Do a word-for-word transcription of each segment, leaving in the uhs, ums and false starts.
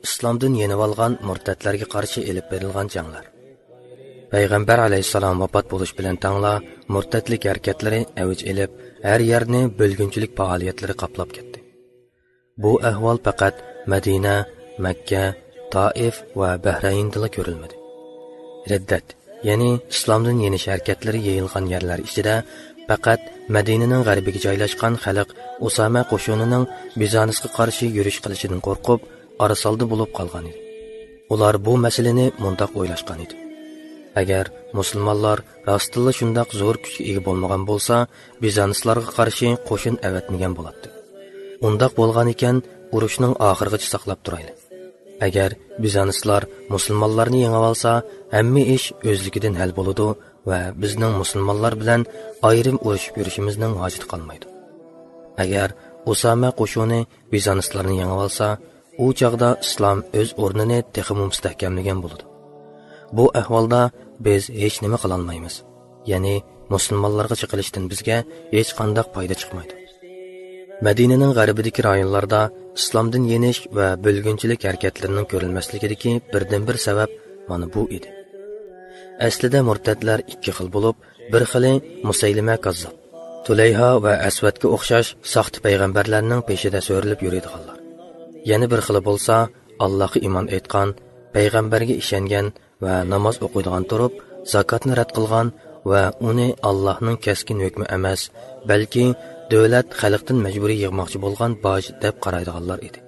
ئىسلامدىن يېنىۋالغان مۇرتەتلەرگە قارشى ئېلىپ بېرىلغان جەڭلەر. پەيغەمبەر ئەلەيھىسسالام ۋاپات بولۇش بىلەن تەڭلا مۇرتەتلىك ھەرىكەتلىرى ئەۋج ئېلىپ، ھەر يەرنى بۆلگۈنچىلىك پائالىيەتلىرى قاپلاپ كەتتى. بۇ ئەھۋال پەقەت مەدىنە، مەككە، تائىف ۋە بەھرەيندىلا كۆرۈلمىدى. رىددەت، يەنى ئىسلامدىن يېنىش ھەرىكەتلىرى يېيىلغان يەرلەر ئىچىدە پەقەت مەدىنىنىڭ غەربىگە جايلاشقان خەلق ئۇسامە قوشۇنىنىڭ بىزانسقا قارشى يۈرۈش قىلىشىدىن قورقۇپ، ئارىسالدا بولۇپ قالغان ئىدى. ئۇلار بۇ مەسىلىنى مۇنداق ئويلاشقان ئىدى: ئەگەر مۇسۇلمانلار راستتىنلا شۇنداق زور كۈچكە ئىگە بولمىغان بولسا، بىزانسلارغا قارشى قوشۇن ئەۋەتمىگەن بولاتتى. ئۇنداق بولغانىكەن، ئۇرۇشنىڭ ئاخىرىغىچە ساقلاپ تۇرايلى. ئەگەر بىزانسلار مۇسۇلمانلارنى يېڭىۋالسا، ھەممە ئىش ئۆزلۈكىدىن ھەل بولىدۇ ۋە بىزنىڭ مۇسۇلمانلار بىلەن ئايرىم ئۇرۇشۇپ يۈرۈشىمىزنىڭ ھاجىتى قالمايدۇ. ئەگەر ئۇسامە قوشۇنى بىزانسلارنى يېڭىۋالسا، ئۇ چاغدا ئىسلام ئۆز ئورنىنى تېخىمۇ مۇستەھكەملىگەن بولىدۇ. بۇ ئەھۋالدا بىز ھېچ نېمە قىلالمايمىز. يەنى مۇسۇلمانلارغا چېقىلىشتىن بىزگە ھېچقانداق پايدا چىقمايدۇ. مەدىنىنىڭ غەربىدىكى رايونلاردا ئىسلامدىن يېنىش ۋە بۆلگۈنچىلىك ھەرىكەتلىرىنىڭ كۆرۈلمەسلىكىدىكى بىردىنبىر سەۋەب مانا بۇ ئىدى. ئەسلىدە مۇرتەتلەر ئىككى خىل بولۇپ، بىر خىلى مۇسەيلىمە كاززاپ، تۇلەيھا ۋە ئەسۋەدكە ئوخشاش ساختا پەيغەمبەرلەرنىڭ پېشىدە سۆرىلىپ يۈرىدىغانلار. يەنە بىر خىلى بولسا ئاللاھقا ئىمان ئېيتقان، پەيغەمبەرگە ئىشەنگەن ۋە ناماز ئوقۇيدىغان تۇرۇپ، زاكاتنى رەت قىلغان ۋە ئۇنى ئاللاھنىڭ كەسكىن ھۆكمى ئەمەس، بەلكى دۆلەت خەلقتىن مەجبۇرىي يىغماقچى بولغان باج دەپ قارايدىغانلار ئىدى.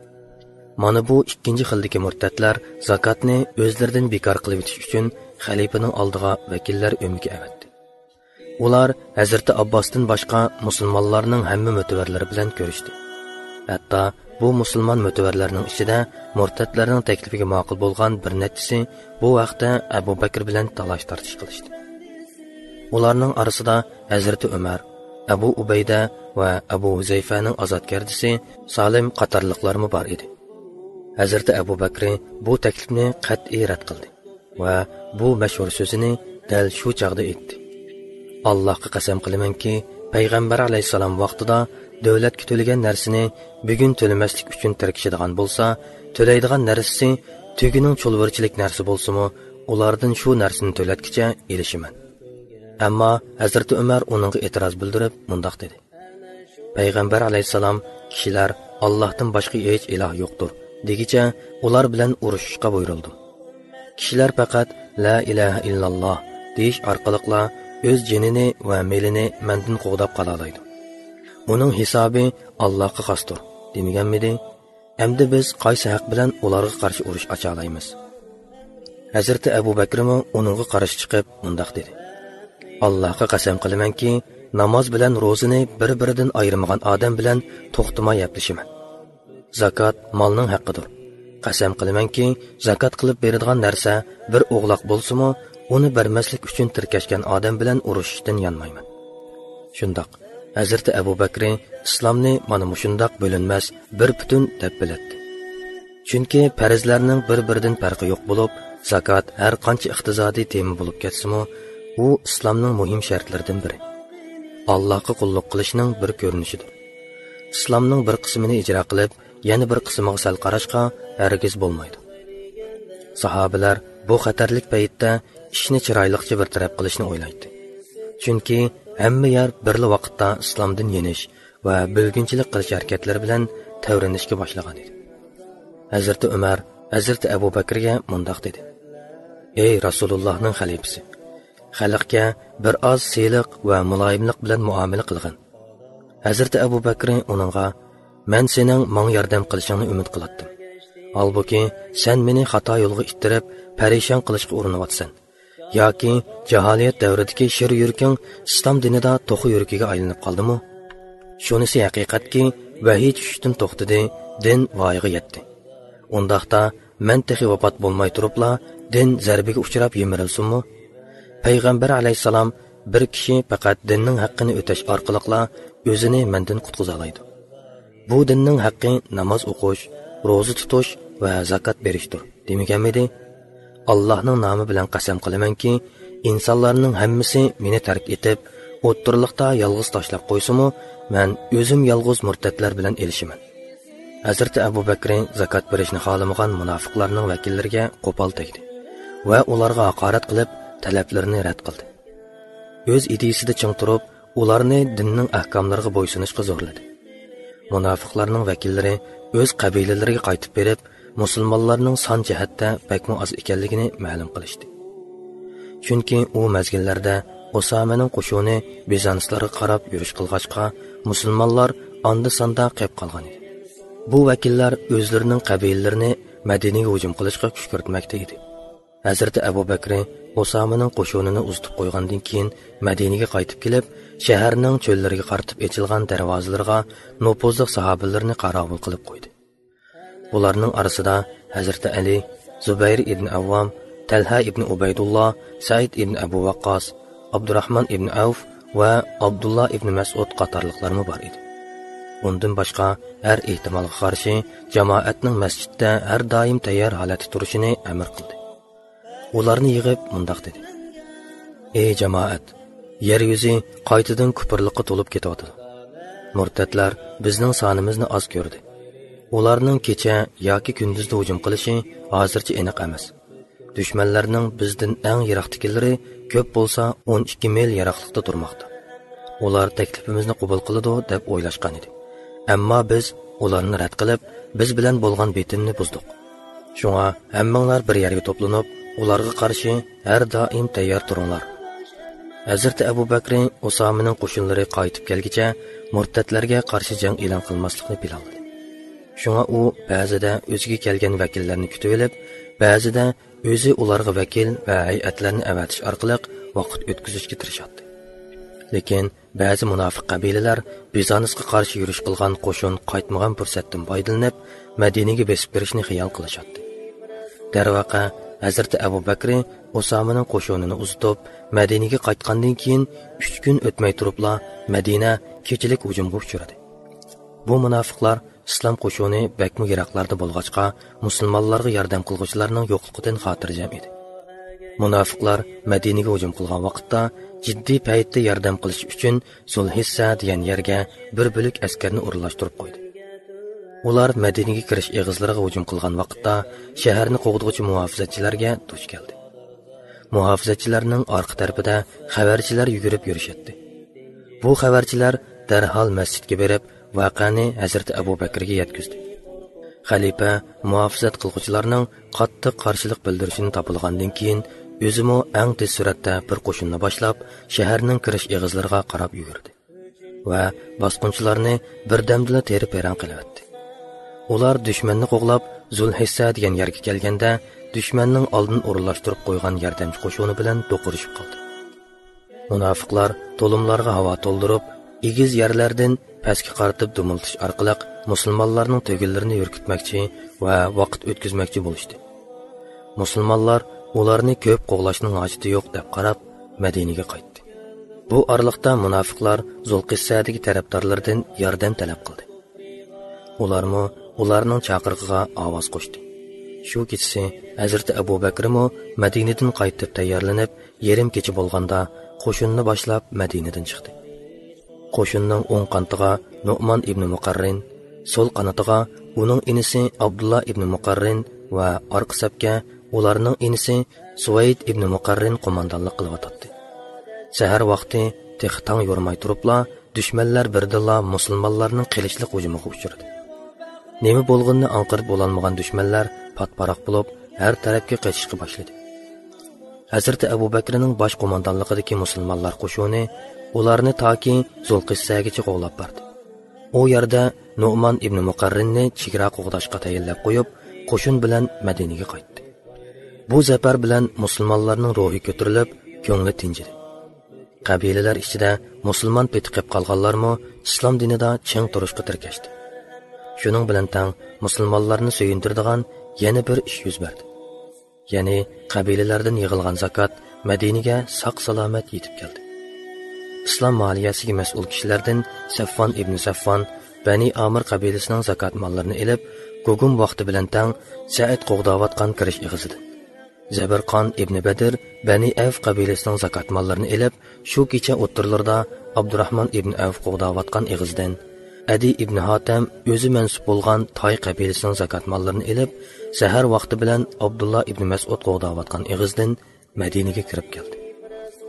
مانا بۇ ئىككىنچى خىلدىكى مۇرتەتلەر زاكاتنى ئۆزلىرىدىن بىكار قىلىۋېتىش ئۈچۈن خەلىپىنىڭ ئالدىغا ۋەكىللەر ئۆمىكى ئەۋەتتى. ئۇلار ھەزرىتى ئابباستىن باشقا مۇسۇلمانلارنىڭ ھەممە مۆتىۋەرلىرى بىلەن كۆرۈشتى. ھەتتا بۇ مۇسۇلمان مۆتىۋەرلەرنىڭ ئىچىدە مۇرتەتلەرنىڭ تەكلىپىگە ماقۇل بولغان بىر نەچچىسى بۇ ھەقتە ئەبۇ بەكرى بىلەن تالاش-تارتىش قىلىشتى. ئۇلارنىڭ ئارىسىدا ھەزرىتى ئۆمەر، ئەبۇ ئۇبەيدە ۋە ئەبۇ ھۇزەيفەنىڭ ئازادگەردىسى سالىم قاتارلىقلارمۇ بار ئىدى. ھەزرىتى ئەبۇ بەكرى بۇ تەكلىپنى قەتئىي رەت قىلدى ۋە بۇ مەشھۇر سۆزىنى دەل شۇ چاغدا ئېيتتى: «ئاللاھقا قەسەم قىلىمەنكى، پەيغەمبەر ئەلەيھىسسالام ۋاقتىدا دۆلەتكە تۆلىگەن نەرسىنى بۈگۈن تۆلىمەسلىك ئۈچۈن تىركىشىدىغان بولسا، تۆلەيدىغان نەرسىسى تۆگىنىڭ چۇلۋۇرىچىلىك نەرسە بولسىمۇ، ئۇلاردىن شۇ نەرسىنى تۆلەتكىچە ئېلىشىمەن.» ئەمما ھەزرىتى ئۆمەر ئۇنىڭغا ئېتىراز بىلدۈرۈپ مۇنداق دېدى: «پەيغەمبەر ئەلەيھىسسالام، كىشىلەر، ئاللاھتىن باشقا ھېچ ئىلاھ يوقتۇر، دېگىچە ئۇلار بىلەن ئۇرۇشۇشقا بۇيرۇلدۇم. كىشىلەر پەقەت لا ئىلاھە ئىللاللاھ دېيىش ئارقىلىقلا ئۆز جېنىنى ۋە مېلىنى مەندىن قوغداپ قالالايدۇ. ئۇنىڭ ھېسابى ئاللاھقا خاستۇر، دېمىگەنمىدى؟ ئەمدى بىز قايسى ھەق بىلەن ئۇلارغا قارشى ئۇرۇش ئاچالايمىز؟» ھەزرىتى ئەبۇ بەكرىمۇ ئۇنىڭغا قارشى چىقىپ مۇنداق دېدى: «ئاللاھقا قەسەم قىلىمەنكى، ناماز بىلەن روزىنى بىر-بىرىدىن ئايرىمىغان ئادەم بىلەن توختىماي ھەپلىشىمەن. زاكات مالنىڭ ھەققىدۇر. قەسەم قىلىمەنكى، زاكات قىلىپ بېرىدىغان نەرسە بىر ئوغلاق بولسىمۇ، ئۇنى بەرمەسلىك ئۈچۈن تىركەشكەن ئادەم بىلەن ئۇرۇشۇشتىن يانمايمەن.» شۇنداق، ھەزرىتى ئەبۇ بەكرى ئىسلامنى مانا مۇشۇنداق بۆلۈنمەس، بىر پۈتۈن دەپ بىلەتتى. چۈنكى پەرزلەرنىڭ بىر-بىرىدىن پەرقى يوق بولۇپ، زاكات ھەر قانچە ئىقتىسادىي تېما بولۇپ كەتسىمۇ، ئۇ ئىسلامنىڭ مۇھىم شەرتلىرىدىن بىرى. ئاللاھقا قۇللۇق قىلىشنىڭ بىر كۆرۈنۈشىدۇر. ئىسلامنىڭ بىر قىسمىنى ئىجرا قىلىپ، يەنە بىر قىسمىغا سەل قاراشقا ھەرگىز بولمايدۇ. ساھابىلەر بۇ خەتەرلىك پەيتتە ئىشنى چىرايلىقچە بىر تەرەپ قىلىشنى ئويلايتتى. چۈنكى ھەممە يەر بىرلا ۋاقىتتا ئىسلامدىن يېنىش ۋە بۆلگۈنچىلىك قىلىش ھەرىكەتلىرى بىلەن تەۋرىنىشكە باشلىغان ئىدى. ھەزرىتى ئۆمەر ھەزرىتى ئەبۇ بەكرىگە مۇنداق دېدى: «ئەي رەسۇلۇللاھنىڭ خەلىپىسى، خەلقكە بىر ئاز سىلىق ۋە مۇلايىملىق بىلەن مۇئامىلە قىلغىن.» ھەزرىتى ئەبۇ بەكرى ئۇنىڭغا: «مەن سېنىڭ ماڭا ياردەم قىلىشىڭنى ئۈمىد قىلاتتىم. ھالبۇكى، سەن مېنى خاتا يولغا ئىتتىرىپ، پەرىشان قىلىشقا ئۇرۇنۇۋاتىسەن. ياكى جاھالىيەت دەۋرىدىكى شىر يۈرىكىڭ ئىسلام دىنىدا توخۇ يۈرىكىگە ئايلىنىپ قالدىمۇ؟ شۇنىسى ھەقىقەتكى، ۋەھىي چۈشۈشتىن توختىدى، دىن ۋايىغا يەتتى. ئۇنداقتا مەن تېخى ۋاپات بولماي تۇرۇپلا دىن زەربىگە ئۇچراپ يىمىرىلسۇنمۇ؟ پەيغەمبەر ئەلەيھىسسالام: بىر كىشى پەقەت دىننىڭ ھەققىنى ئۆتەش ئارقىلىقلا ئۆزىنى مەندىن قۇتقۇزالايدۇ. بۇ دىننىڭ ھەققى ناماز ئوقۇش، روزا تۇتۇش ۋە زاكات بېرىشتۇر، دېمىگەنمىدى؟ ئاللاھنىڭ نامى بىلەن قەسەم قىلىمەنكى، ئىنسانلارنىڭ ھەممىسى مېنى تەرك ئېتىپ، ئوتتۇرىلىقتا يالغۇز تاشلاپ قويسىمۇ، مەن ئۆزۈم يالغۇز مۇرتەتلەر بىلەن ئېلىشىمەن.» ھەزرىتى ئەبۇ بەكرى زاكات بېرىشنى خالىمىغان مۇناپىقلارنىڭ ۋەكىللىرىگە قوپال تەگدى ۋە ئۇلارغا ھاقارەت قىلىپ، تەلەپلىرىنى رەت قىلدى. ئۆز ئىدىيىسىدە چىڭ تۇرۇپ، ئۇلارنى دىننىڭ ئەھكاملىرىغا بويسۇنۇشقا زورلىدى. مۇناپىقلارنىڭ ۋەكىللىرى ئۆز قەبىلىلىرىگە قايتىپ بېرىپ، مۇسۇلمانلارنىڭ سان جەھەتتە بەكمۇ ئاز ئىكەنلىكىنى مەلۇم قىلىشتى. چۈنكى ئۇ مەزگىللەردە ئۇسامەنىڭ قوشۇنى بىزانسلارغا قاراپ يۈرۈش قىلغاچقا، مۇسۇلمانلار ئاندا-ساندا قېپ قالغان ئىدى. بۇ ۋەكىللەر ئۆزلىرىنىڭ قەبىلىلىرىنى مەدىنىگە ھۇجۇم قىلىشقا كۈشكۈرتمەكتە ئىدى. ھەزرىتى ئەبۇ بەكرى ئۇسامىنىڭ قوشۇنىنى ئۇزىتىپ قويغاندىن كېيىن، مەدىنىگە قايتىپ كېلىپ، شەھەرنىڭ چۆللىرىگە قارىتىپ ئېچىلغان دەرۋازىلىرىغا نوپۇزلۇق ساھابىلىرىنى قاراۋۇل قىلىپ قويدى. بۇلارنىڭ ئارىسىدا ھەزرىتى ئەلى، زۇبەير ئىبن ئەۋۋام، تەلھە ئىبن ئۇبەيدۇللا، سەئىد ئىبن ئەبۇ ۋەققاس، ئابدۇراھمان ئىبن ئەۋف ۋە ئابدۇللا ئىبن مەسئۇد قاتارلىقلارمۇ بار ئىدى. ئۇندىن باشقا، ھەر ئېھتىمالغا قارشى، جامائەتنىڭ مەسچىتتە ھەر دائىم تەييار ھالەتتە تۇرۇشىنى ئەمىر قىلدى. ئۇلارنى يىغىپ مۇنداق دېدى: «ئەي جامائەت، يەر يۈزى قايتىدىن كۇپۇرلۇققا تولۇپ كېتىۋاتىدۇ. مۇرتەتلەر بىزنىڭ سانىمىزنى ئاز كۆردى. ئۇلارنىڭ كېچە ياكى كۈندۈزدە ھۇجۇم قىلىشى ھازىرچە ئېنىق ئەمەس. دۈشمەنلەرنىڭ بىزدىن ئەڭ يىراقتىكىلىرى كۆپ بولسا ئون ئىككى مىل يىراقلىقتا تۇرماقتا. ئۇلار تەكلىپىمىزنى قوبۇل قىلىدۇ دەپ ئويلاشقان ئىدى. ئەمما بىز ئۇلارنى رەت قىلىپ، بىز بىلەن بولغان بېتىمنى بۇزدۇق. شۇڭا ھەممىڭلار بىر يەرگە توپلىنىپ، ئۇلارغا قارشى ھەر دائىم تەييار تۇرۇڭلار.» ھەزرىتى ئەبۇ بەكرى ئۇسامىنىڭ قوشۇنلىرى قايتىپ كەلگۈچە مۇرتەتلەرگە قارشى جەڭ ئېلان قىلماسلىقنى پىلانلىدى. شۇڭا ئۇ بەزىدە ئۆزىگە كەلگەن ۋەكىللەرنى كۈتۈۋېلىپ، بەزىدە ئۆزى ئۇلارغا ۋەكىل ۋە ھەيئەتلەرنى ئەۋەتىش ئارقىلىق ۋاقىت ئۆتكۈزۈشكە تىرىشاتتى. لېكىن بەزى مۇناپىق قەبىلىلەر بىزانسقا قارشى يۈرۈش قىلغان قوشۇن قايتمىغان پۇرسەتتىن پايدىلىنىپ، مەدىنىگە بېسىپ كىرىشنى خىيال قىلىشاتتى. دەرۋەقە، ھەزرىتى ئەبۇ بەكرى ئۇسامىنىڭ قوشۇنىنى ئۇزىتىپ، مەدىنىگە قايتقاندىن كېيىن، ئۈچ كۈن ئۆتمەي تۇرۇپلا، مەدىنە كېچىلىك ھۇجۇمغا ئۇچرىدى. بۇ مۇناپىقلار ئىسلام قوشۇنى بەكمۇ يىراقلاردا بولغاچقا، مۇسۇلمانلارغا ياردەم قىلغۇچىلارنىڭ يوقلۇقىدىن خاتىرجەم ئىدى. مۇناپىقلار مەدىنىگە ھۇجۇم قىلغان ۋاقىتتا، جىددىي پەيتتە ياردەم قىلىش ئۈچۈن زۇلھىسسە دېگەن يەرگە بىر بۆلەك ئەسكەرنى ئورۇنلاشتۇرۇپ قويدى. ئۇلار مەدىنىگە كىرىش ئېغىزلىرىغا ھۇجۇم قىلغان ۋاقىتتا، شەھەرنى قوغدىغۇچى مۇھاپىزەتچىلەرگە دۇچ كەلدى. مۇھاپىزەتچىلەرنىڭ ئارقا تەرىپىدە خەۋەرچىلەر يۈگۈرۈپ يۈرۈشەتتى. بۇ خەۋەرچىلەر دەرھال مەسچىتكە بېرىپ، ۋەقەنى ھەزرىتى ئەبۇ بەكرىگە يەتكۈزدى. خەلىپە مۇھاپىزەت قىلغۇچىلارنىڭ قاتتىق قارشىلىق بىلدۈرۈشىنى تاپىلىغاندىن كېيىن، ئۆزىمۇ ئەڭ تېز سۈرئەتتە بىر قوشۇننى باشلاپ، شەھەرنىڭ كىرىش ئېغىزلىرىغا قاراپ يۈگۈردى ۋە باسقۇنچىلارنى بىردەمدىلا تېرە-پېرەڭ قىلىۋەتتى. ئۇلار دۈشمەننى قوغلاپ، زۇلھىسسە دېگەن يەرگە كەلگەندە، دۈشمەننىڭ ئالدىن ئورۇنلاشتۇرۇپ قويغان ياردەمچى قوشۇنى بىلەن دوقۇرۇشۇپ قالدى. مۇناپىقلار تولۇملارغا ھاۋا تولدۇرۇپ، ئېگىز يەرلەردىن پەسكە قارىتىپ دۇمۇلتۇش ئارقىلىق مۇسۇلمانلارنىڭ تۆگىلىرىنى يۈركۈتمەكچى ۋە ۋاقىت ئۆتكۈزمەكچى بولۇشتى. مۇسۇلمانلار ئۇلارنى كۆپ قوغلاشنىڭ ھاجىتى يوق دەپ قاراپ، مەدىنىگە قايتتى. بۇ ئارىلىقتا مۇناپىقلار زۇلقىسسەدىكى تەرەپدارلىرىدىن ياردەم تەلەپ قىلدى. ئۇلارمۇ ئۇلارنىڭ چاقىرىقىغا ئاۋاز قوشتى. شۇ كېچىسى ھەزرىتى ئەبۇ بەكرىمۇ مەدىنىدىن قايتىپ تەييارلىنىپ، يېرىم كېچە بولغاندا قوشۇننى باشلاپ مەدىنىدىن چىقتى. قوشۇننىڭ ئوڭ قانىتىغا نۇئمان ئىبنى مۇقەررىن، سول قانىتىغا ئۇنىڭ ئىنىسى ئابدۇللا ئىبنى مۇقەررىن ۋە ئارقا سەپكە ئۇلارنىڭ ئىنىسى سۇۋەيد ئىبنى مۇقەررىن قوماندانلىق قىلىۋاتاتتى. سەھەر ۋاقتى تېخى تاڭ يورۇماي تۇرۇپلا، دۈشمەنلەر بىردىنلا مۇسۇلمانلارنىڭ قىلىچلىق ھۇجۇمىغا ئۇچرىدى. نېمە بولغىنىنى ئاڭقىرىپ بولالمىغان دۈشمەنلەر پات-پاراق بولۇپ، ھەر تەرەپكە قېچىشقا باشلىدى. ھەزرىتى ئەبۇ بەكرىنىڭ باش قوماندانلىقىدىكى مۇسۇلمانلار قوشۇنى ئۇلارنى تاكى زۇلقىسسەگىچە قوغلاپ باردى. ئۇ يەردە نۇئمان ئىبنى مۇقەررىننى چېگرا قوغداشقا تەيىنلەپ قويۇپ، قوشۇن بىلەن مەدىنىگە قايتتى. بۇ زەپەر بىلەن مۇسۇلمانلارنىڭ روھى كۆتۈرۈلۈپ، كۆڭلى تىنچىدى. قەبىلىلەر ئىچىدە مۇسۇلمان پېتى قېلىپ قالغانلارمۇ ئىسلام دىنىدا چىڭ تۇرۇشقا تىركەشتى. شۇنىڭ بىلەن تەڭ مۇسۇلمانلارنى سۆيۈندۈرىدىغان يەنە بىر ئىش يۈز بەردى. يەنى قەبىلىلەردىن يىغىلغان زاكات مەدىنىگە ساق-سالامەت يېتىپ كەلدى. ئىسلام مالىيەسىگە مەسئۇل كىشىلەردىن سەفۋان ئىبنى سەفۋان بەنى ئامىر قەبىلىسىنىڭ زاكات ماللىرىنى ئېلىپ، گۇگۇم ۋاقتى بىلەن تەڭ سەئىد قوغداۋاتقان كىرىش ئېغىزىدىن، زەبىرقان ئىبنى بەدىر بەنى ئەۋف قەبىلىسىنىڭ زاكات ماللىرىنى ئېلىپ، شۇ كېچە ئوتتۇرىلىرىدا ئابدۇراھمان ئىبنى ئەۋف قوغداۋاتقان ئېغىزدىن، ئەدى ئىبنى ھاتەم ئۆزى مەنسۇپ بولغان تاي قەبىلىسىنىڭ زاكات ماللىرىنى ئېلىپ، سەھەر ۋاقتى بىلەن ئابدۇللا ئىبنى مەسئۇد قوغداۋاتقان ئېغىزدىن مەدىنىگە كىرىپ كەلدى.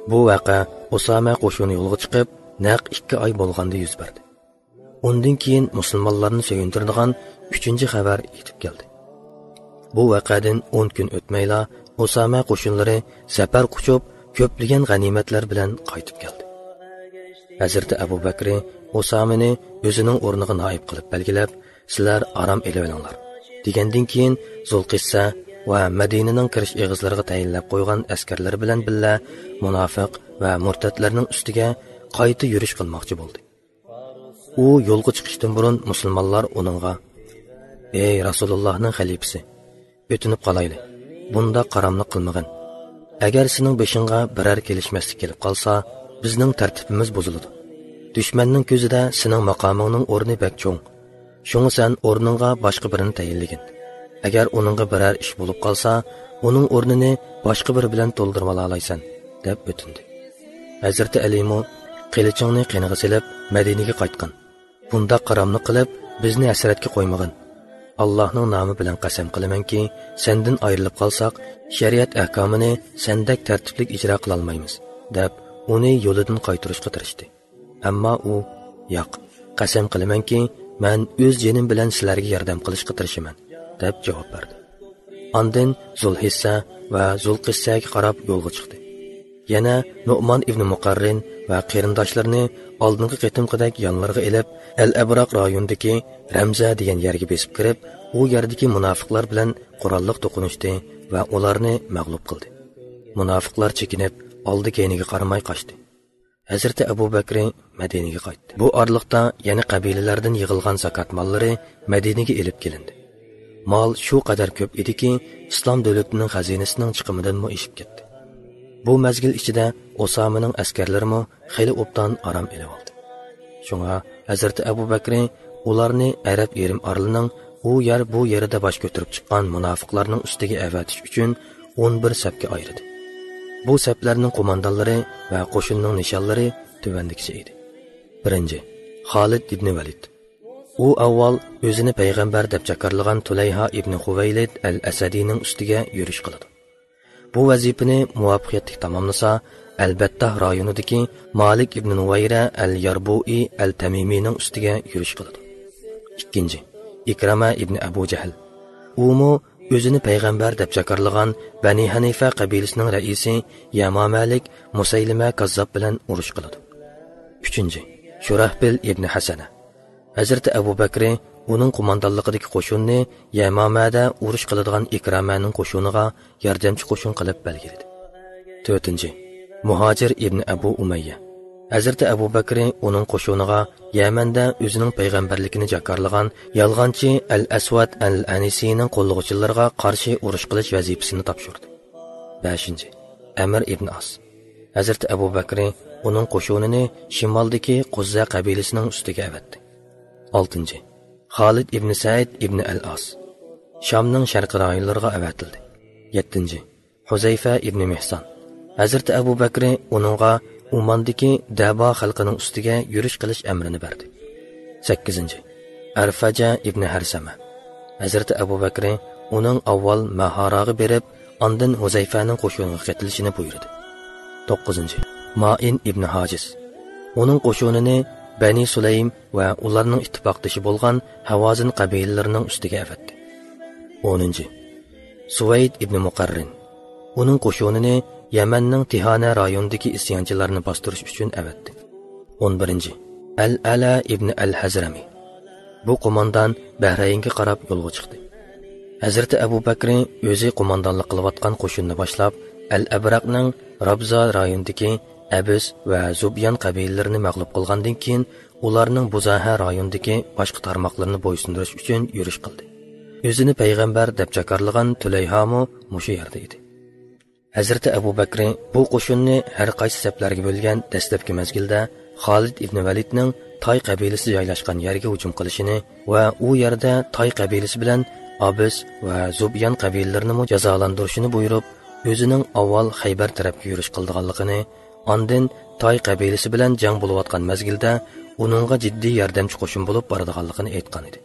بۇ ۋەقە ئۇسامە قوشۇنى يولغا چىقىپ، نەق ئىككى ئاي بولغاندا يۈز بەردى. ئۇندىن كېيىن مۇسۇلمانلارنى سۆيۈندۈرىدىغان ئۈچىنچى خەۋەر يېتىپ كەلدى. بۇ ۋەقەدىن ئون كۈن ئۆتمەيلا، ئۇسامە قوشۇنلىرى زەپەر قۇچۇپ، كۆپلىگەن غەنىيمەتلەر بىلەن قايتىپ كەلدى. ھەزرىتى ئەبۇ بەكرى ئۇسامىنى ئۆزىنىڭ ئورنىغا نائىب قىلىپ بەلگىلەپ، «سىلەر ئارام ئېلىۋېلىڭلار» دېگەندىن كېيىن، زۇلقىسسە ۋە مەدىنىنىڭ كىرىش ئېغىزلىرىغا تەيىنلەپ قويغان ئەسكەرلىرى بىلەن بىللە مۇناپىق ۋە مۇرتەتلەرنىڭ ئۈستىگە قايتا يۈرۈش قىلماقچى بولدى. ئۇ يولغا چىقىشتىن بۇرۇن مۇسۇلمانلار ئۇنىڭغا، «ئەي رەسۇلۇللاھنىڭ خەلىپىسى، ئۆتۈنۈپ قالايلى، بۇنداق قاراملىق قىلمىغىن. ئەگەر سېنىڭ بېشىڭغا بىرەر كېلىشمەسلىك كېلىپ قالسا، بىزنىڭ تەرتىپىمىز بۇزۇلىدۇ. دۈشمەننىڭ كۆزىدە سېنىڭ ماقامىڭنىڭ ئورنى بەك چوڭ. شۇڭا سەن ئورنۇڭغا باشقا بىرىنى تەيىنلىگىن. ئەگەر ئۇنىڭغا بىرەر ئىش بولۇپ قالسا، ئۇنىڭ ئورنىنى باشقا بىرى بىلەن تولدۇرۇۋالالايسەن» دەپ ئۆتۈندى. ھەزرىتى ئەلىمۇ، «قىلىچىڭنى قېنىغا سېلىپ، مەدىنىگە قايتقىن. بۇنداق قاراملىق قىلىپ، بىزنى ھەسرەتكە قويمىغىن. ئاللاھنىڭ نامى بىلەن قەسەم قىلىمەنكى، سەندىن ئايرىلىپ قالساق، شەرىئەت ئەھكامىنى سەندەك تەرتىپلىك ئىجرا قىلالمايمىز» دەپ، ئۇنى يولىدىن قايتۇرۇشقا تىرىشتى. ئەمما ئۇ، «ياق، قەسەم قىلىمەنكى، مەن ئۆز جېنىم بىلەن سىلەرگە ياردەم قىلىشقا تىرىشىمەن» دەپ جاۋاب بەردى. ئاندىن زۇلھىسسە ۋە زۇلقىسسەگە قاراپ يولغا چىقتى. يەنە نۇئمان ئىبنى مۇقەررىن ۋە قېرىنداشلىرىنى ئالدىنقى قېتىمقىدەك يانلىرىغا ئېلىپ، ئەل ئەبراق رايونىدىكى رەمزە دېگەن يەرگە بېسىپ كىرىپ، ئۇ يەردىكى مۇناپىقلار بىلەن قوراللىق توقۇنۇشتى ۋە ئۇلارنى مەغلۇپ قىلدى. مۇناپىقلار چېكىنىپ، ئالدى-كەينىگە قارىماي قاچتى. ھەزرىتى ئەبۇ بەكرى مەدىنىگە قايتتى. بۇ ئارىلىقتا يەنە قەبىلىلەردىن يىغىلغان زاكات ماللىرى مەدىنىگە ئېلىپ كېلىندى. مال شۇ قەدەر كۆپ ئىدىكى، ئىسلام دۆلىتىنىڭ خەزىنىسىنىڭ چىقىمىدىنمۇ ئېشىپ كەتتى. بۇ مەزگىل ئىچىدە ئۇسامىنىڭ ئەسكەرلىرىمۇ خېلى ئوبدان ئارام ئېلىۋالدى. شۇڭا ھەزرىتى ئەبۇ بەكرى ئۇلارنى ئەرەب يېرىم ئارىلىنىڭ ئۇ يەر بۇ يېرىدە باش كۆتۈرۈپ چىققان مۇناپىقلارنىڭ ئۈستىگە ئەۋەتىش ئۈچۈن ئون بىر سەپكە ئايرىدى. بۇ سەپلەرنىڭ قوماندانلىرى ۋە قوشۇننىڭ نىشانلىرى تۆۋەندىكىچە ئىدى. بىرىنچى، خالىد ئىبنى ۋەلىد. ئۇ ئاۋۋال ئۆزىنى پەيغەمبەر دەپ جاكارلىغان تۇلەيھا ئىبنى خۇۋەيلىد ئەل ئەسەدىنىڭ ئۈستىگە يۈرۈش قىلىدۇ. بۇ ۋەزىپىنى مۇۋەپپەقىيەتلىك تاماملىسا، ئەلبەتتاھ رايونىدىكى مالىك ئىبنى نۇۋەيرە ئەل ياربۇئى ئەل تەمىمىنىڭ ئۈستىگە يۈرۈش قىلىدۇ. ئىككىنچى، ئىكرامە ئىبنى ئەبۇ جەھل. ئۇمۇ ئۆزىنى پەيغەمبەر دەپ جاكارلىغان بەنى ھەنىفە قەبىلىسىنىڭ رەئىسى يەمامەلىك مۇسەيلىمە كاززاپ بىلەن ئۇرۇش قىلىدۇ. ئۈچىنچى، شۇراھبىل ئىبنى ھەسەنە. ھەزرىتى ئەبۇ بەكرى ئۇنىڭ قوماندانلىقىدىكى قوشۇننى يەمامەدە ئۇرۇش قىلىدىغان ئىكرامەنىڭ قوشۇنىغا ياردەمچى قوشۇن قىلىپ بەلگىلىدى. تۆتىنچى، مۇھاجىر ئىبنى ئەبۇ ئۇمەييە. ھەزرىتى ئەبۇ بەكرى ئۇنىڭ قوشۇنىغا يەمەندە ئۆزىنىڭ پەيغەمبەرلىكىنى جاكارلىغان يالغانچى ئەل ئەسۋەد ئەل ئەنىسىنىڭ قوللىغۇچىلىرىغا قارشى ئۇرۇش قىلىش ۋەزىپىسىنى تاپشۇردى. بەشىنچى، ئەمىر ئىبنى ئاس. ھەزرىتى ئەبۇ بەكرى ئۇنىڭ قوشۇنىنى شىمالدىكى قۇززە قەبىلىسىنىڭ ئۈستىگە ئەۋەتتى. ئالتىنچى، خالىد ئىبنى سەئىد ئىبنى ئەل ئاس شامنىڭ شەرقىي رايونلىرىغا ئەۋەتىلدى. يەتتىنچى، ھۇزەيفە ئىبنى مىھسان. ھەزرىتى ئەبۇ بەكرى ئۇنىڭغا ئۇماندىكى دەبا خەلقىنىڭ ئۈستىگە يۈرۈش قىلىش ئەمرىنى بەردى. سەككىزىنچى، ئەرفەجە ئىبنى ھەرسەمە. ھەزرىتى ئەبۇ بەكرى ئۇنىڭ ئاۋۋال مەھاراغا بېرىپ، ئاندىن ھۇزەيفەنىڭ قوشۇنىغا قېتىلىشىنى بۇيرۇدى. توققۇزىنچى، مائىن ئىبنى ھاجىز. ئۇنىڭ قوشۇنىنى بەنى سۇلەيم ۋە ئۇلارنىڭ ئىتتىپاقدىشى بولغان ھاۋازىن قەبىلىلىرىنىڭ ئۈستىگە ئەۋەتتى. ئونىنچى، سۇۋەيد ئىبنى مۇقەررىن. ئۇنىڭ قوشۇنىنى يەمەننىڭ تىھانە رايونىدىكى ئىسيانچىلارنى باستۇرۇش ئۈچۈن ئەۋەتتى. ئون بىرىنچى، ئەل ئەلا ئىبنى ئەل ھەزرەمى. بۇ قوماندان بەھرەينگە قاراپ يولغا چىقتى. ھەزرىتى ئەبۇ بەكرى ئۆزى قوماندانلىق قىلىۋاتقان قوشۇننى باشلاپ، ئەل ئەبرەقنىڭ رابزا رايونىدىكى ئەبىس ۋە زۇبيان قەبىلىلىرىنى مەغلۇپ قىلغاندىن كېيىن، ئۇلارنىڭ بۇزاھە رايونىدىكى باشقا تارماقلىرىنى بويسۇندۇرۇش ئۈچۈن يۈرۈش قىلدى. ئۆزىنى پەيغەمبەر دەپ جاكارلىغان تۈلەيھامۇ مۇشۇ يەردە ئىدى. ھەزرىتى ئەبۇ بەكرى بۇ قوشۇننى ھەر قايسى سەپلەرگە بۆلگەن دەسلەپكى مەزگىلدە خالىد ئىبنى ۋەلىدنىڭ تاي قەبىلىسى جايلاشقان يەرگە ھۇجۇم قىلىشىنى ۋە ئۇ يەردە تاي قەبىلىسى بىلەن ئابىس ۋە زۇبيان قەبىلىلىرىنىمۇ جازالاندۇرۇشىنى بۇيرۇپ، ئۆزىنىڭ ئاۋۋال خەيبەر تەرەپكە يۈرۈش قىلىدىغانلىقىنى، ئاندىن تاي قەبىلىسى بىلەن جەڭ بولۇۋاتقان مەزگىلدە ئۇنىڭغا جىددىي ياردەمچى قوشۇن بولۇپ بارىدىغانلىقىنى ئېيتقان ئىدى.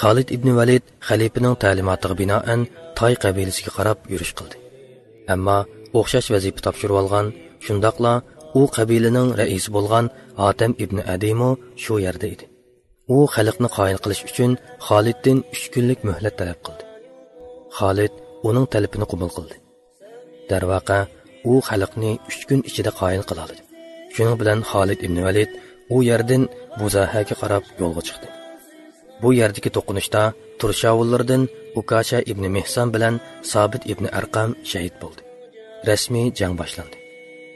خالىد ئىبنى ۋەلىد خەلىپىنىڭ تەلىماتىغا بىنائەن تاي قەبىلىسىگە قاراپ يۈرۈش قىلدى. ئەمما ئوخشاش ۋەزىپە تاپشۇرۇۋالغان، شۇنداقلا ئۇ قەبىلىنىڭ رەئىسى بولغان ھاتەم ئىبنى ئەدىمۇ شۇ يەردە ئىدى. ئۇ خەلقنى قايىل قىلىش ئۈچۈن خالىدتىن ئۈچ كۈنلۈك مۆھلەت تەلەپ قىلدى. خالىد ئۇنىڭ تەلىپىنى قوبۇل قىلدى. دەرۋەقە، ئۇ خەلقنى ئۈچ كۈن ئىچىدە قايىل قىلالىدى. شۇنىڭ بىلەن خالىد ئىبنى ۋەلىد ئۇ يەردىن بۇزاھەگە قاراپ يولغا چىقتى. بۇ يەردىكى توقۇنۇشتا تۇرشاۋۇللىرىدىن ئۇكاشە ئىبنى مېھسان بىلەن سابىت ئىبنى ئەرقەم شەھىت بولدى. رەسمىي جەڭ باشلاندى.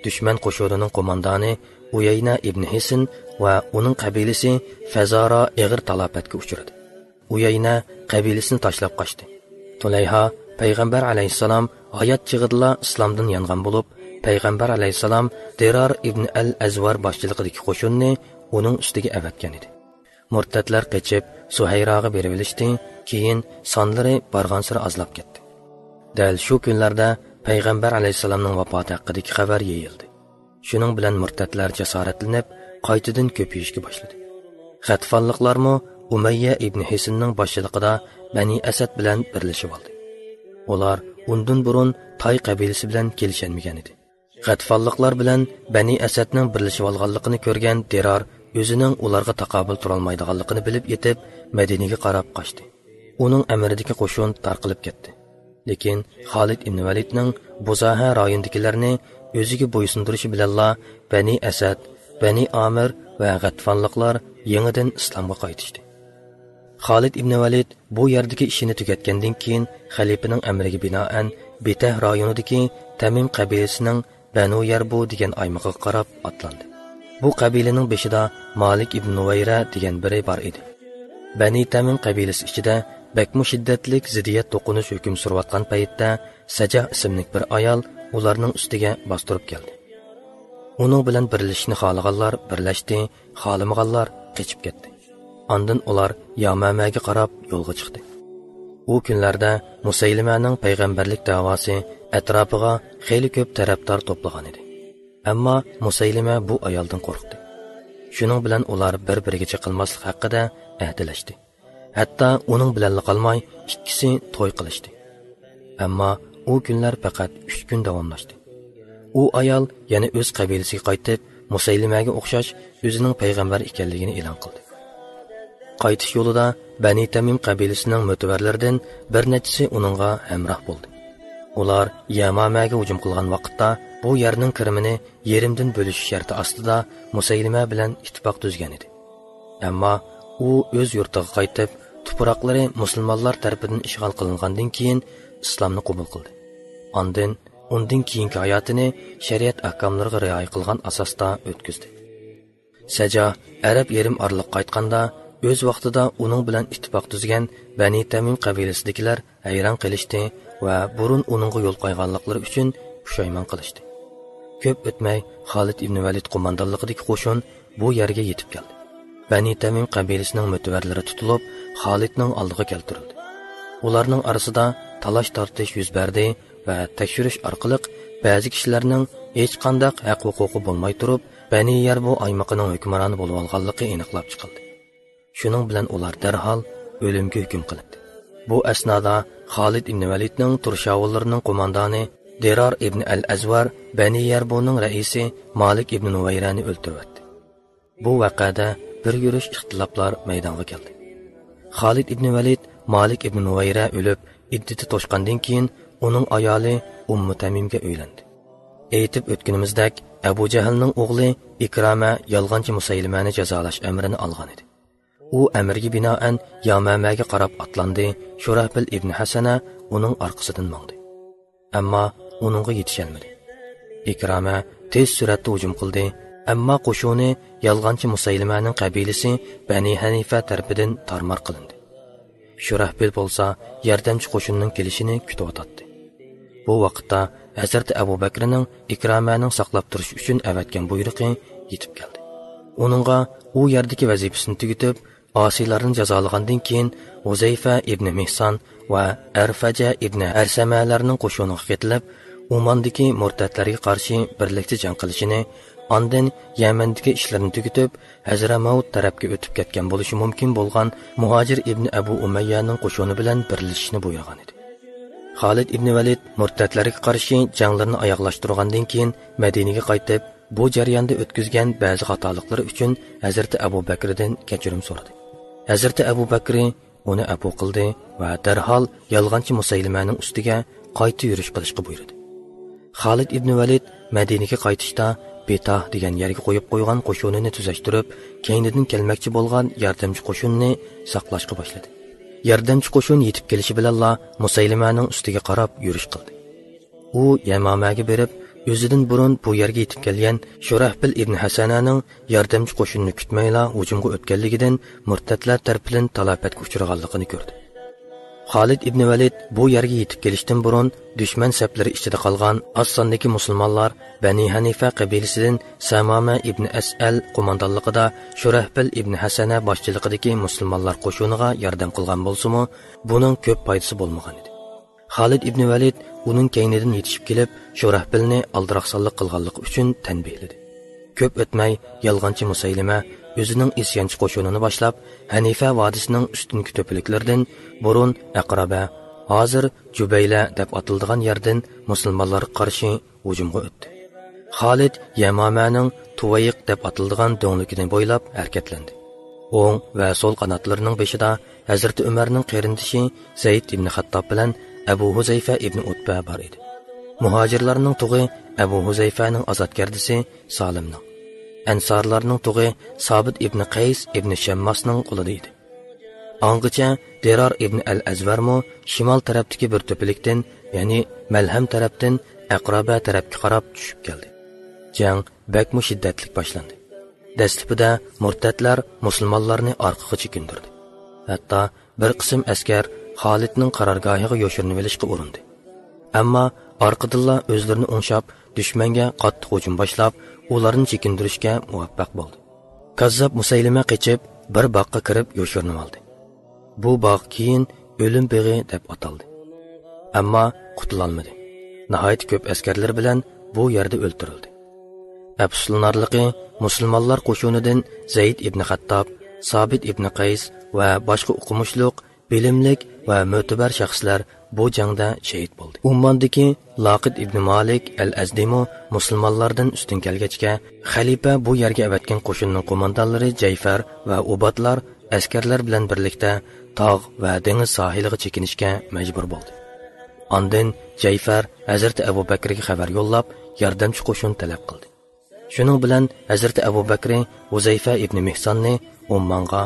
دۈشمەن قوشۇنىنىڭ قوماندانى ئۇيەينە ئىبنى ھېسن ۋە ئۇنىڭ قەبىلىسى فەزارا ئېغىر تالاپەتكە ئۇچرىدى. ئۇيەينە قەبىلىسىنى تاشلاپ قاچتى. تۇلەيھا پەيغەمبەر ئەلەيھىسسالام ھايات چېغىدىلا ئىسلامدىن يانغان بولۇپ، پەيغەمبەر ئەلەيھىسسالام دىرار ئىبن ئەل ئەزۋار باشچىلىقىدىكى قوشۇننى ئۇنىڭ ئۈستىگە ئەۋەتكەن ئىدى. مۇرتەتلەر قېچىپ، سۇھەيراغا بېرىۋېلىشتى، كېيىن سانلىرى بارغانسېرى ئازلاپ كەتتى. دەل شۇ كۈنلەردە پەيغەمبەر ئەلەيھىسسالامنىڭ ۋاپاتى ھەققىدىكى خەۋەر يېيىلدى. شۇنىڭ بىلەن مۇرتەتلەر جاسارەتلىنىپ، قايتىدىن كۆپىيىشكە باشلىدى. غەتىفانلىقلارمۇ ئۇمەييە ئىبنى ھېسننىڭ باشچىلىقىدا بەنى ئەسەد بىلەن بىرلىشىۋالدى. ئۇلار ئۇندىن بۇرۇن تاي قەبىلىسى بىلەن كېلىشەلمىگەن ئىدى. غەتىفانلىقلار بىلەن بەنى ئەسەدنىڭ بىرلىشىۋالغانلىقىنى كۆرگەن دىرار ئۆزىنىڭ ئۇلارغا تاقابىل تۇرالمايدىغانلىقىنى بىلىپ يېتىپ، مەدىنىگە قاراپ قاچتى. ئۇنىڭ ئەمرىدىكى قوشۇن تارقىلىپ كەتتى. لېكىن خالىد ئىبن ۋەلىدنىڭ بۇزاھە رايونىدىكىلەرنى ئۆزىگە بويسۇندۇرۇشى بىلەنلا بەنى ئەسەد، بەنى ئامىر ۋە غەتفانلىقلار يېڭىدىن ئىسلامغا قايتىشتى. خالىد ئىبن ۋەلىد بۇ يەردىكى ئىشىنى تۈگەتكەندىن كېيىن، خەلىپىنىڭ ئەمرىگە بىنائەن، بېتەھ رايونىدىكى تەمىم قەبىلىسىنىڭ بەنۇ يەربۇ دېگەن ئايمىقىغا قاراپ ئاتلاندى. بۇ قەبىلىنىڭ بېشىدا مالىك ئىبن نۇۋەيرە دېگەن بىرى بار ئىدى. بەنى تەمىم قەبىلىسى ئىچىدە بەكمۇ شىددەتلىك زىددىيەت توقۇنۇش ھۆكۈم سۈرۈۋاتقان پەيتتە، سەجاھ ئىسىملىك بىر ئايال ئۇلارنىڭ ئۈستىگە باستۇرۇپ كەلدى. ئۇنىڭ بىلەن بىرلىشىشنى خالىغانلار بىرلەشتى، خالىمىغانلار قېچىپ كەتتى. ئاندىن ئۇلار يامامەگە قاراپ يولغا چىقتى. ئۇ كۈنلەردە مۇسەيلىمەنىڭ پەيغەمبەرلىك دەۋاسى ئەتراپىغا خېلى كۆپ تەرەپدار توپلىغان ئىدى. ئەمما مۇسەيلىمە بۇ ئايالدىن قورقتى. شۇنىڭ بىلەن ئۇلار بىر-بىرىگە چېقىلماسلىق ھەققىدە ئەھدىلەشتى. ھەتتا ئۇنىڭ بىلەنلا قالماي، ئىككىسى توي قىلىشتى. ئەمما ئۇ كۈنلەر پەقەت ئۈچ كۈن داۋاملاشتى. ئۇ ئايال يەنە ئۆز قەبىلىسىگە قايتىپ، مۇسەيلىمەگە ئوخشاش ئۆزىنىڭ پەيغەمبەر ئىكەنلىكىنى ئېلان قىلدى. قايتىش يولىدا بەنى تەمىم قەبىلىسىنىڭ مۆتىۋەرلىرىدىن بىر نەچچىسى ئۇنىڭغا ھەمراھ بولدى. ئۇلار يەمامەگە ھۇجۇم قىلغان ۋاقىتتا، بۇ يەرنىڭ كىرىمىنى يېرىمدىن بۆلۈش شەرتى ئاستىدا مۇسەيلىمە بىلەن ئىتتىپاق تۈزگەن ئىدى. ئەمما ئۇ ئۆز يۇرتىغا قايتىپ، تۇپراقلىرى مۇسۇلمانلار تەرىپىدىن ئىشغال قىلىنغاندىن كېيىن ئىسلامنى قوبۇل قىلدى. ئاندىن ئۇندىن كېيىنكى ھاياتىنى شەرىئەت ئەھكاملىرىغا رىئايە قىلغان ئاساستا ئۆتكۈزدى. سەجا ئەرەب يېرىم ئارىلىغا قايتقاندا، ئۆز ۋاقتىدا ئۇنىڭ بىلەن ئىتتىپاق تۈزگەن بەنى تەمىم قەبىلىسىدىكىلەر ھەيران قېلىشتى ۋە بۇرۇن ئۇنىڭغا يول قويغانلىقلىرى ئۈچۈن پۇشايمان قىلىشتى. كۆپ ئۆتمەي، خالىد ئىبن ۋەلىد قوماندانلىقىدىكى قوشۇن بۇ يەرگە يېتىپ كەلدى. بەنى تەمىم قەبىلىسىنىڭ مۆتىۋەرلىرى تۇتۇلۇپ، خالىدنىڭ ئالدىغا كەلتۈرۈلدى. ئۇلارنىڭ ئارىسىدا تالاش-تارتىش يۈز بەردى ۋە تەكشۈرۈش ئارقىلىق بەزى كىشىلەرنىڭ ھېچقانداق ھەق-ھوقۇقى بولماي تۇرۇپ، بەنى يەربۇ ئايمىقىنىڭ ھۆكۈمرانى بولۇۋالغانلىقى ئېنىقلاپ چىقىلدى. شۇنىڭ بىلەن ئۇلار دەرھال ئۆلۈمگە ھۆكۈم قىلىندى. بۇ ئەسنادا خالىد ئىبن ۋەلىدنىڭ تۇرشاۋۇللىرىنىڭ قوماندانى دىرار ئىبن ئەل ئەزۋار بەنى يەربۇنىڭ رەئىسى مالىك ئىبن نۇۋەيرەنى ئۆلتۈرۈۋەتتى. بۇ ۋەقەدە بىر يۈرۈش ئىختىلاپلار مەيدانغا كەلدى. خالىد ئىبن ۋەلىد مالىك ئىبن نۇۋەيرە ئۆلۈپ، ئىددىتى توشقاندىن كېيىن، ئۇنىڭ ئايالى ئۇممۇ تەمىمگە ئۆيلەندى. ئېيتىپ ئۆتكىنىمىزدەك، ئەبۇ جەھىلنىڭ ئوغلى ئىكرامە يالغانچى مۇسەيلىمەنى جازالاش ئەمرىنى ئالغان ئىدى. ئۇ ئەمرگە بىنائەن يامامەگە قاراپ ئاتلاندى، شۇراھبىل ئىبن ھەسەنە ئۇنىڭ ئارقىسىدىن ماڭدى. ئەمما ئۇنىڭغا يېتىشەلمىدى. ئىكرامە تېز سۈرئەتتە ھۇجۇم قىلدى، ئەمما قوشۇنى يالغانچى مۇسەيلىمەنىڭ قەبىلىسى بەنى ھەنىفە تەرىپىدىن تارمار قىلىندى. شۇراھبىل بولسا ياردەمچى قوشۇننىڭ كېلىشىنى كۈتۈۋاتاتتى. بۇ ۋاقىتتا ھەزرىتى ئەبۇ بەكرىنىڭ ئىكرامەنىڭ ساقلاپ تۇرۇش ئۈچۈن ئەۋەتكەن بۇيرۇقى يېتىپ كەلدى. ئۇنىڭغا ئۇ يەردىكى ۋەزىپىسىنى تۈگىتىپ، ئاسىيلارنى جازالىغاندىن كېيىن، ھۇزەيفە ئىبنى مېھسان ۋە ئەرفەجە ئىبنى ھەرسەمەلەرنىڭ قوشۇنىغا قېتىلىپ، ئۇماندىكى مۇرتەتلەرگە قارشى بىرلىكتە جەڭ قىلىشىنى، ئاندىن يەمەندىكى ئىشلىرىنى تۈگىتىپ، ھەزرەمەۋت تەرەپكە ئۆتۈپ كەتكەن بولۇشى مۇمكىن بولغان مۇھاجىر ئىبنى ئەبۇ ئۇمەييەنىڭ قوشۇنى بىلەن بىرلىشىشنى بۇيرۇغان ئىدى. خالىد ئىبنى ۋەلىد مۇرتەتلەرگە قارشى جەڭلىرىنى ئاياغلاشتۇرغاندىن كېيىن، مەدىنىگە قايتىپ، بۇ جەرياندا ئۆتكۈزگەن بەزى خاتالىقلىرى ئۈچۈن ھەزرىتى ئەبۇ بەكرىدىن كەچۈرۈم سورىدى. ھەزرىتى ئەبۇ بەكرى ئۇنى ئەپۇ قىلدى ۋە دەرھال يالغانچى مۇسەيلىمەنىڭ ئۈستىگە قايتا يۈرۈش قىلىشقا بۇيرۇدى. خالىد ئىبنى ۋەلىد مەدىنىگە قايتىشتا، بېتاھ دېگەن يەرگە قويۇپ قويغان قوشۇنىنى تۈزەشتۈرۈپ، كەينىدىن كەلمەكچى بولغان ياردەمچى قوشۇننى ساقلاشقا باشلىدى. ياردەمچى قوشۇن يېتىپ كېلىشى بىلەنلا مۇسەيلىمەنىڭ ئۈستىگە قاراپ يۈرۈش قىلدى. ئۇ يەمامەگە بېرىپ، ئۆزىدىن بۇرۇن بۇ يەرگە يېتىپ كەلگەن شۇرەھبىل ئىبنى ھەسەنەنىڭ ياردەمچى قوشۇننى كۈتمەيلا ھۇجۇمغا ئۆتكەنلىكىدىن مۇرتەتلەر تەرىپىدىن تالاپەتكە ئۇچرىغانلىقىنى كۆردى. خالىد ئىبنى ۋەلىد بۇ يەرگە يېتىپ كېلىشتىن بۇرۇن، دۈشمەن سەپلىرى ئىچىدە قالغان ئاز ساندىكى مۇسۇلمانلار بەنى ھەنىفە قەبىلىسىدىن سەمامە ئىبنى ئەسئەل قوماندانلىقىدا شۇرەھبىل ئىبنى ھەسەنە باشچىلىقىدىكى مۇسۇلمانلار قوشۇنىغا ياردەم قىلغان بولسىمۇ، بۇنىڭ كۆپ پايدىسى بولمىغان ئىدى. خالىد ئىبنى ۋەلىد ئۇنىڭ كەينىدىن يېتىشىپ كېلىپ، شۇرەھبىلنى ئالدىراقسانلىق قىلغانلىقى ئۈچۈن تەنبىھلىدى. كۆپ ئۆتمەي، يالغانچى مۇسەيلىمە ئۆزىنىڭ ئىسيانچى قوشۇنىنى باشلاپ، ھەنىفە ۋادىسىنىڭ ئۈستۈنكى تۆپىلىكلىرىدىن، بۇرۇن ئەقرابە، ھازىر جۇبەيلە دەپ ئاتىلىدىغان يەردىن مۇسۇلمانلارغا قارشى ھۇجۇمغا ئۆتتى. خالىد يەمامەنىڭ تۇۋەيق دەپ ئاتىلىدىغان دۆڭلۈكىنى بويلاپ ھەرىكەتلەندى. ئوڭ ۋە سول قاناتلىرىنىڭ بېشىدا ھەزرىتى ئۆمەرنىڭ قېرىندىشى زەيد ئىبنى خەتتاب بىلەن ئەبۇ ھۇزەيفە ئىبنى ئۇتبە بار ئىدى. مۇھاجىرلارنىڭ تۇغى ئەبۇ ھۇزەيفەنىڭ ئازادگەردىسى سالىمنىڭ، ئەنسارلارنىڭ تۇغى سابىت ئىبنى قەيس ئىبنى شەمماسنىڭ قولىدا ئىدى. ئاڭغىچە دىرار ئىبنى ئەل ئەزۋەرمۇ شىمال تەرەپتىكى بىر تۆپىلىكتىن، يەنى مەلھەم تەرەپتىن ئەقرابە تەرەپكە قاراپ چۈشۈپ كەلدى. جەڭ بەكمۇ شىددەتلىك باشلاندى. دەسلىپىدە مۇرتەتلەر مۇسۇلمانلارنى ئارقىغا چېكىندۈردى. ھەتتا بىر قىسىم ئەسكەر خالىدنىڭ قارارگاھىغا يوشۇرۇنۇۋېلىشقا ئۇرۇندى. ئەمما ئارقىدىنلا ئۆزلىرىنى ئوڭشاپ، دۈشمەنگە قاتتىق ھۇجۇم باشلاپ، ئۇلارنى چېكىندۈرۈشكە مۇۋەپپەق بولدى. كاززاپ مۇسەيلىمە قېچىپ، بىر باغقا كىرىپ يوشۇرۇنۇۋالدى. بۇ باغ كېيىن ئۆلۈم بېغى دەپ ئاتالدى. ئەمما قۇتۇلالمىدى. ناھايىتى كۆپ ئەسكەرلىرى بىلەن بۇ يەردە ئۆلتۈرۈلدى. ئەپسۇسلىنارلىقى، مۇسۇلمانلار قوشۇنىدىن زەيد ئىبنى خەتتاب، سابىت ئىبنى قەيس ۋە باشقا ئوقۇمۇشلۇق، بىلىملىك ۋە مۆتىبەر شەخسلەر بۇ جەڭدە شېھىت بولدى. ئۇمماندىكى لاقىد ئىبنى مالىك ئەل ئەزدىمۇ مۇسۇلمانلاردىن ئۈستۈن كەلگەچكە، خەلىپە بۇ يەرگە ئەۋەتكەن قوشۇننىڭ قوماندانلىرى جەيفەر ۋە ئۇبادلار ئەسكەرلەر بىلەن بىرلىكتە تاغ ۋە دېڭىز ساھىلىغا چېكىنىشكە مەجبۇر بولدى. ئاندىن جەيفەر ھەزرىتى ئەبۇ بەكرىگە خەۋەر يوللاپ، ياردەمچى قوشۇن تەلەپ قىلدى. شۇنىڭ بىلەن ھەزرىتى ئەبۇ بەكرى ھۇزەيفە ئىبنى مىھساننى ئۇممانغا،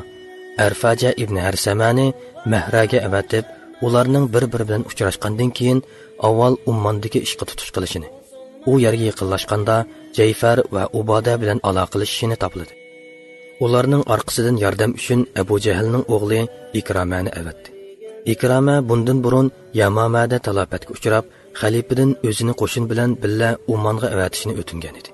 ئەرفاجە ئىبنى ھەرسەمەنى مەھرەگە ئەۋەتىپ، ئۇلارنىڭ بىر-بىرى بىلەن ئۇچراشقاندىن كېيىن، ئاۋۋال ئۇمماندىكى ئىشقا تۇتۇش قىلىشىنى، ئۇ يەرگە يېقىنلاشقاندا جەيفەر ۋە ئۇبادە بىلەن ئالاقىلىشىشىنى تاپىلىدى. ئۇلارنىڭ ئارقىسىدىن ياردەم ئۈچۈن ئەبۇ جەھىلنىڭ ئوغلى ئىكرامەنى ئەۋەتتى. ئىكرامە بۇندىن بۇرۇن يامامەدە تالاپەتكە ئۇچراپ، خەلىپىدىن ئۆزىنى قوشۇن بىلەن بىللە ئۇممانغا ئەۋەتىشنى ئۆتۈنگەن ئىدى.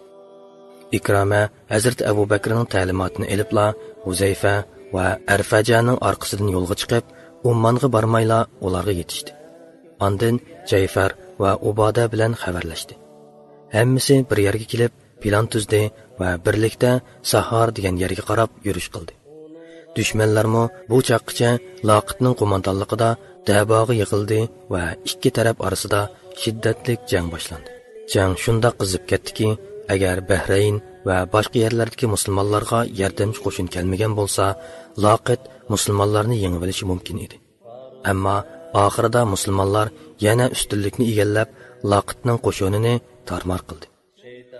ئىكرامە ھەزرىتى ئەبۇ بەكرىنىڭ تەلىماتىنى ئېلىپلا، ھۇزەيفە ۋە ئەرفەجەنىڭ ئارقىسىدىن يولغا چىقىپ، ئۇممانغا بارمايلا ئۇلارغا يېتىشتى. ئاندىن جەيفەر ۋە ئۇبادە بىلەن خەۋەرلەشتى. ھەممىسى بىر يەرگە كېلىپ، پىلان تۈزدى ۋە بىرلىكتە ساھار دېگەن يەرگە قاراپ يۈرۈش قىلدى. دۈشمەنلەرمۇ بۇ چاغقىچە لاقىتنىڭ قوماندانلىقىدا دەباغا يىغىلدى ۋە ئىككى تەرەپ ئارىسىدا شىددەتلىك جەڭ باشلاندى. جەڭ شۇنداق قىزىپ كەتتىكى، ئەگەر بەھرەين ۋە باشقا يەرلەردىكى مۇسۇلمانلارغا ياردەمچى قوشۇن كەلمىگەن بولسا، لاقىت مۇسۇلمانلارنى يېڭىۋېلىشى مۇمكىن ئىدى. ئەمما ئاخىرىدا مۇسۇلمانلار يەنە ئۈستۈنلۈكنى ئىگىلەپ، لاقىتنىڭ قوشۇنىنى تارمار قىلدى.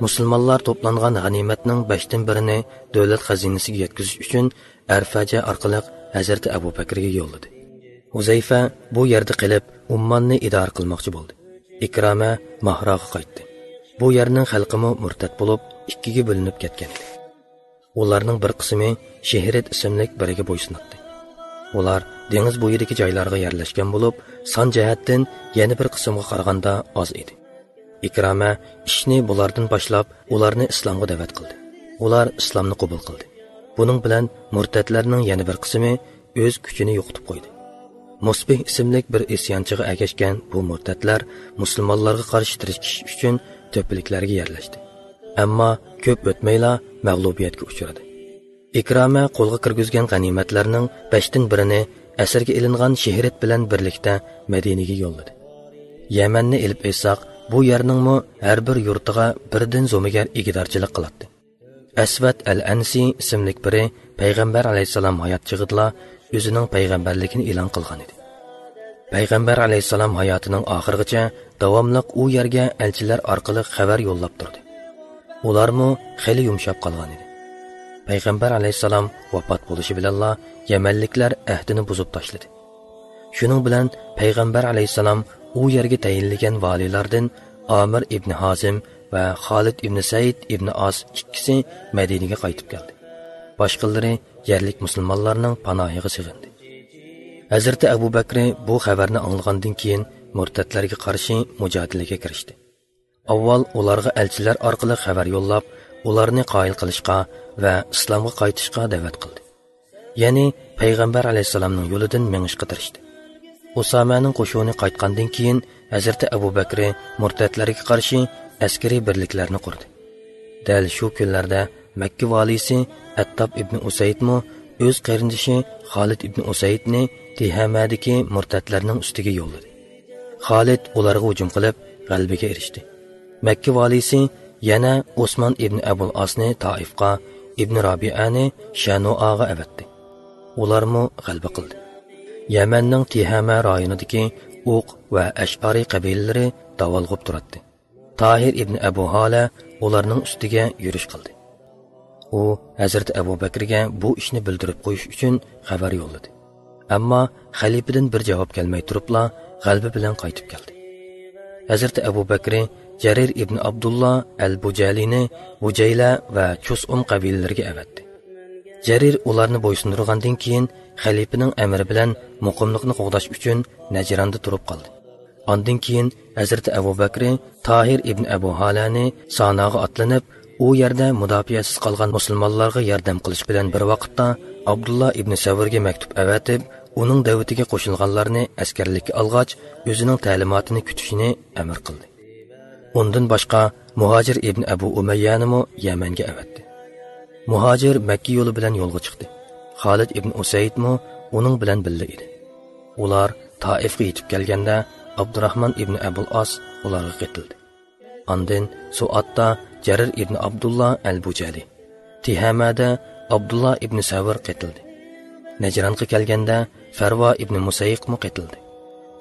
مۇسۇلمانلار توپلانغان غەنىيمەتنىڭ بەشتىن بىرىنى دۆلەت خەزىنىسىگە يەتكۈزۈش ئۈچۈن ئەرفەجە ئارقىلىق ھەزرىتى ئەبۇ بەكرىگە يوللىدى. ھۇزەيفە بۇ يەردە قېلىپ، ئۇمماننى ئىدارە قىلماقچى بولدى. ئىكرامە ماھراغا قايتتى. بۇ يەرنىڭ خەلقىمۇ مۇرتەت بولۇپ، ئىككىگە بۆلۈنۈپ كەتكەنىدى. ئۇلارنىڭ بىر قىسمى شېھرىت ئىسىملىك بىرىگە بويسۇناتتى. ئۇلار دېڭىز بويىدىكى جايلارغا يەرلەشكەن بولۇپ، سان جەھەتتىن يەنە بىر قىسىمغا قارىغاندا ئاز ئىدى. ئىكرامە ئىشنى بۇلاردىن باشلاپ، ئۇلارنى ئىسلامغا دەۋەت قىلدى. ئۇلار ئىسلامنى قوبۇل قىلدى. بۇنىڭ بىلەن مۇرتەتلەرنىڭ يەنە بىر قىسمى ئۆز كۈچىنى يوقىتىپ قويدى. مۇسبىھ ئىسىملىك بىر ئىسيانچىغا ئەگەشكەن بۇ مۇرتەتلەر مۇسۇلمانلارغا قارشى تىركىشىش ئۈچۈن تۆپىلىكلەرگە يەرلەشتى. ئەمما كۆپ ئۆتمەيلا مەغلۇبىيەتكە ئۇچرىدى. ئىكرامە قولغا كىرگۈزگەن غەنىيمەتلەرنىڭ بەشتىن بىرىنى ئەسىرگە ئېلىنغان شېھرىت بىلەن بىرلىكتە مەدىنىگە يوللىدى. يەمەننى ئېلىپ ئېيتساق، بۇ يەرنىڭمۇ ھەر بىر يۇرتىغا بىردىن زومىگەر ئىگىدارچىلىق قىلاتتى. ئەسۋەد ئەل ئەنسى ئىسىملىك بىرى پەيغەمبەر ئەلەيھىسسالام ھايات چېغىدىلا ئۆزىنىڭ پەيغەمبەرلىكىنى ئېلان قىلغان ئىدى. پەيغەمبەر ئەلەيھىسسالام ھاياتىنىڭ ئاخىرىغىچە داۋاملىق ئۇ يەرگە ئەلچىلەر ئارقىلىق خەۋەر يوللاپ تۇردى. ئۇلارمۇ خېلى يۇمشاپ قالغان ئىدى. پەيغەمبەر ئەلەيھىسسالام ۋاپات بولۇشى بىلەنلا يەمەنلىكلەر ئەھدىنى بۇزۇپ تاشلىدى. شۇنىڭ بىلەن پەيغەمبەر ئەلەيھىسسالام ئۇ يەرگە تەيىنلىگەن ۋالىيلاردىن ئامىر ئىبنى ھازىم ۋە خالىد ئىبنى سەئىد ئىبنى ئاس ئىككىسى مەدىنىگە قايتىپ كەلدى. باشقىلىرى يەرلىك مۇسۇلمانلارنىڭ پاناھىغا سېغىندى. ھەزرىتى ئەبۇ بەكرى بۇ خەۋەرنى ئاڭلىغاندىن كېيىن مۇرتەتلەرگە قارشى مۇجادىلىگە كىرىشتى. ئاۋۋال ئۇلارغا ئەلچىلەر ئارقىلىق خەۋەر يوللاپ، ئۇلارنى قايىل قىلىشقا ۋە ئىسلامغا قايتىشقا دەۋەت قىلدى. يەنى پەيغەمبەر ئەلەيھىسسالامنىڭ يولىدىن مېڭىشقا تىرىشتى. ئۇسامەنىڭ قوشۇنى قايتقاندىن كېيىن، ھەزرىتى ئەبۇ بەكرى مۇرتەتلەرگە قارشى ئەسكىرىي بىرلىكلەرنى قۇردى. دەل شۇ كۈنلەردە مەككە ۋالىيسى ئەتتاب ئىبنى ئۇسەيدمۇ ئۆز قېرىندىشى خالىد ئىبنى ئۇسەيدنى تىھامەدىكى مۇرتەتلەرنىڭ ئۈستىگە يوللىدى. خالىد ئۇلارغا ھۇجۇم قىلىپ، غەلىبىگە ئېرىشتى. مەككە ۋالىيسى يەنە ئوسمان ئىبنى ئەبۇل ئاسنى تائىفقا، ئىبنى رابىئەنى شەنۇئاغا ئەۋەتتى. ئۇلارمۇ غەلىبە قىلدى. يەمەننىڭ تىھامە رايونىدىكى ئۇق ۋە ئەشئارىي قەبىلىلىرى داۋالغۇپ تۇراتتى. تاھىر ئىبنى ئەبۇ ھالە ئۇلارنىڭ ئۈستىگە يۈرۈش قىلدى. ئۇ ھەزرىتى ئەبۇ بەكرىگە بۇ ئىشنى بىلدۈرۈپ قويۇش ئۈچۈن خەۋەر يوللىدى. ئەمما خەلىپىدىن بىر جاۋاب كەلمەي تۇرۇپلا غەلىبە بىلەن قايتىپ كەلدى. ھەزرىتى ئەبۇ بەكرى جەرىر ئىبنى ئابدۇللا ئەل بۇجەلىنى بۇجەيلە ۋە چۇسئۇم قەبىلىلىرىگە ئەۋەتتى. جەرىر ئۇلارنى بويسۇندۇرغاندىن كېيىن، خەلىپىنىڭ ئەمرى بىلەن مۇقىملىقنى قوغداش ئۈچۈن نەجراندا تۇرۇپ قالدى. ئاندىن كېيىن ھەزرىتى ئەبۇ بەكرى تاھىر ئىبن ئەبۇ ھالەنى ساناغا ئاتلىنىپ، ئۇ يەردە مۇداپىئەسىز قالغان مۇسۇلمانلارغا ياردەم قىلىش بىلەن بىر ۋاقىتتا، ئابدۇللا ئىبن سەۋرگە مەكتۇپ ئەۋەتىپ، ئۇنىڭ دەۋىتىگە قوشۇلغانلارنى ئەسكەرلىككە ئالغاچ، ئۆزىنىڭ تەلىماتىنى كۈتۈشىنى ئەمر قىلدى. ئۇندىن باشقا، مۇھاجىر ئىبن ئەبۇ ئۇمەييەنىمۇ يەمەنگە ئەۋەتتى. مۇھاجىر مەككە يولى بىلەن يولغا چىقتى. خالىد ئىبن ئۇسەيدمۇ ئۇنىڭ بىلەن بىللە ئىدى. ئۇلار تائىفقا يېتىپ كەلگەندە، ئابدۇراھمان ئىبن ئەبۇل ئاس ئۇلارغا قېتىلدى. ئاندىن سوئاتتا جەرىر ئىبن ئابدۇللا ئەل بۇجەلى، تىھامەدە ئابدۇللا ئىبن سەۋر قېتىلدى. نەجرانغا كەلگەندە، فەرۋا ئىبن مۇسەييىقمۇ قېتىلدى.